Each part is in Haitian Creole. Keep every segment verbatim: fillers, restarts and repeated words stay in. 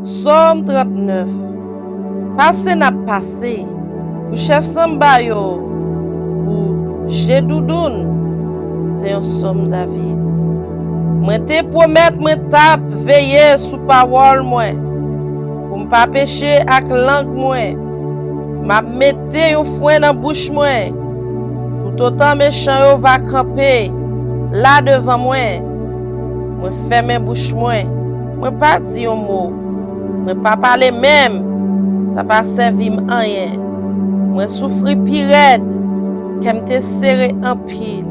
Sòm trannèf. Pase n ap pase pou chèf sanba yo, pou Jedoudoun. Se yon sòm David. Mwen te pwomèt mwen t ap veye sou pawòl mwen, pou m pa peche ak lang mwen. M ap mete yon fren nan bouch mwen, toutotan mechan yo va kanpe la devan mwen. Mwen fèmen bouch mwen, mwen pa di yon mo. Mwen pa pale menm, sa pa sèvi m anyen. Mwen soufri pi rèd, kè m te sere anpil.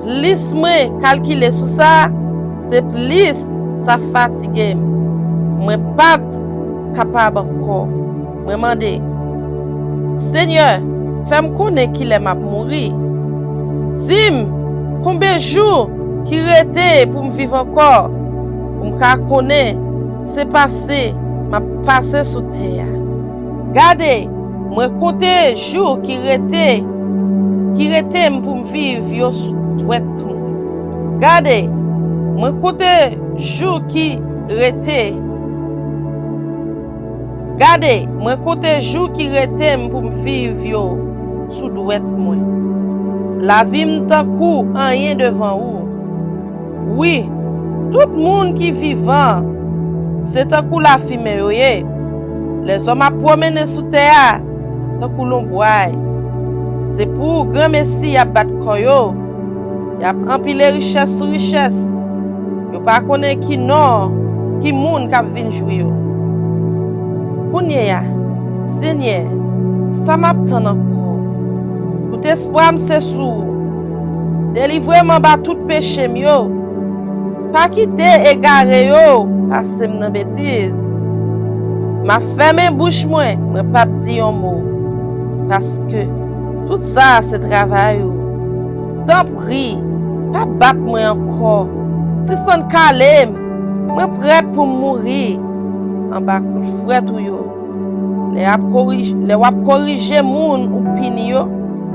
Plis mwen kalkile sou sa, se plis sa fatige m. Mwen pa t kapab ankò. Mwen mande, Senyè, fè m konnen kilè m ap mouri. Di m, konbyen jou ki rete pou m viv ankò, pou m ka konnen se pase m ap pase sou tè a. Gade, mwen konte jou ki rete, ki rete m pou m viv yo sou dwèt mwen. Gade, mwen konte jou ki rete. Gade, mwen konte jou ki rete m pou m viv yo sou dwèt mwen. Lavi m tankou anyen devan ou. Wi, tout moun ki vivan se tankou lafimen yo ye. Lèzòm ap pwomennen sou tè a tankou lonbray. Se pou granmesi y ap bat kò yo. Y ap anpile richès sou richès. Yo pa konnen ki non, ki moun k ap vin jwi yo. Kounye a, Senyè, sa m ap tann ankò? Tout espwa m se sou ou. Delivre m anba tout peche m yo. Pa kite egare yo pase m nan betiz. M ap fèmen bouch mwen, mwen p ap di yon mo, paske tout sa se travay ou. Tanpri, pa bat mwen ankò. Sispann kale m. Mwen prèt pou m mouri anba kout frèt ou yo. Lè ap korij-, lè w ap korije moun ou pini yo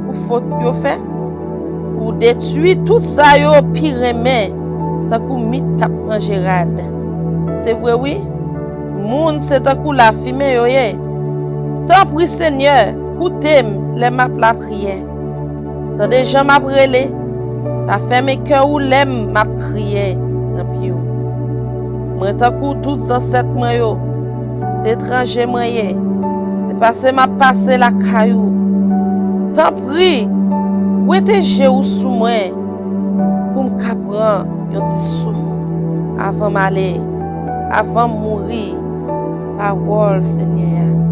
pou fòt yo fè, ou detwi tout sa yo pi renmen, tankou mit k ap manje rad. Se vre wi, moun se tankou lafimen yo ye. Tanpri Senyè, koute m lè m ap lapriyè. Tande jan m ap rele, pa fèmen kè ou lè m ap kriye nan pye w. Mwen tankou tout zansèt mwen yo, se etranje mwen ye, se pase m ap pase lakay ou. Tanpri, wete je ou sou mwen, pou m ka pran yon ti souf avan m ale, avan m mouri. Pawòl Senyè a.